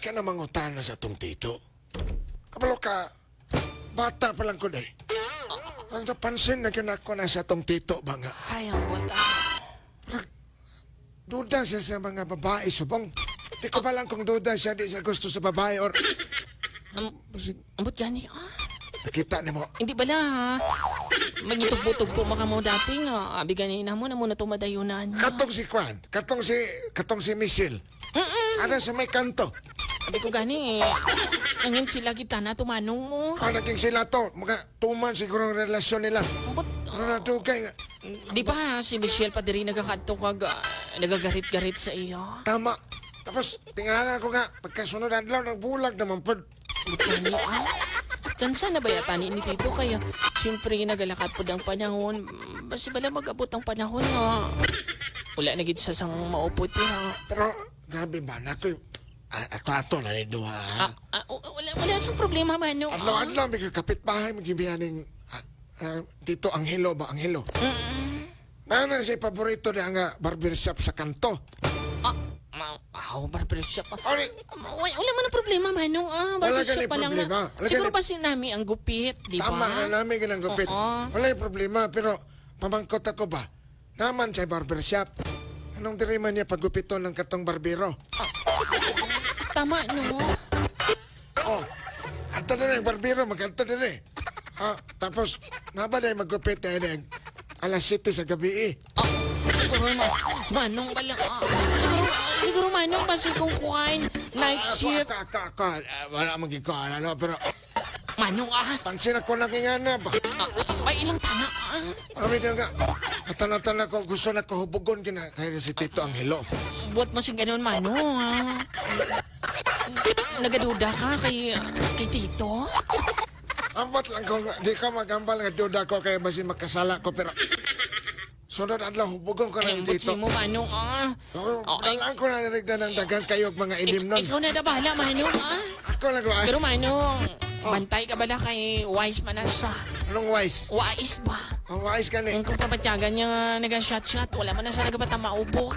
ka na mangutana sa atong tito. Kabalo ka, bata pa lang ko day. Ang napansin na ako na sa atong tito ba nga. Ay, ang buta. Duda siya sa mga babae, subong. Di ko pa lang kung duda siya, di siya gusto sa babae or Ambot gani ah. Nakita ni mo. Hindi bala ha. Magitog-butog ko makamo dati nga. Abi gani na mo na muna tumadayunan. Katong si Kwan, katong si Michelle. Ana sa may kanto. Abi ko gani. Nangin sila kita na tumanong mo. Ah, naging sila to. Mga 2 months siguro ang relasyon nila. Ambot. Ano na dugay nga. Di ba si Michelle pa diri nagakadto kag nagagarit-garit sa iya? Tama. Tapos, tingnan ko nga, pagkasunod adlaw, nagbulag naman po. Ambot gani ah. Tsansa na ba yata ni Tito kaya siyempre nagalakat po ang panahon. Basta bala mag-abot ang panahon nga. Wala na gid sa sang maupot ha. Pero, grabe ba, nakoy, ato-ato na ni duha, ha? Ah, ah, wala wala sa problema man no. Adlaw-adlaw, may kapitbahay, may gibiyaning, Tito Angelo ba, Angelo? Nana siya paborito niya nga barbershop sa kanto. Ah, ma, aw, barbershop. Ah. Ori, Wala man ang problema manong ah, Wala barbershop gani pa lang na. problema. Wala Siguro gani- pa si nami ang gupit, di ba? Tama na namin ganang gupit. Oo. Wala yung problema, pero pamangkot ako ba? Naman siya barbershop. Anong diri man niya paggupiton ng katong barbero? Tama no. Oh, ato na yung barbero, magkanto din eh. Ah, tapos, naba na yung maggupit na yun, alas 7 sa gabi eh. Ah, siguro manong bala. Ah, siguro siguro manong basi kung kuan night Ako, shift. ako, wala magikuhan, ano, pero Manong ah. pansin ako nakingana ba? Ah, ay ilang tana ah. Ano ito nga, atana-tana ko, gusto na ko hubugon kina, kaya si Tito Angelo. Buat mo si ganun manong ah. Nagaduda ka kay Tito? Ampat lang ko, di ko magambal nga duda ko kaya basin makasala ko, pero sunod adlaw hubugon ko Ay, na ambot Tito. si mo manong ah. Oh, Oh, ay, dalaan ko na nirigda ng dagang kayog mga ilim nun. Ikaw na da bahala manong ah. Ako lang ko, ay, Pero manong, bantay ka bala kay Wise Manasa. Anong wise? Wise ba? Ang wise ka ni. Kung pabatyagan niya nga naga-shot-shot, wala man na sa nagabata maupo.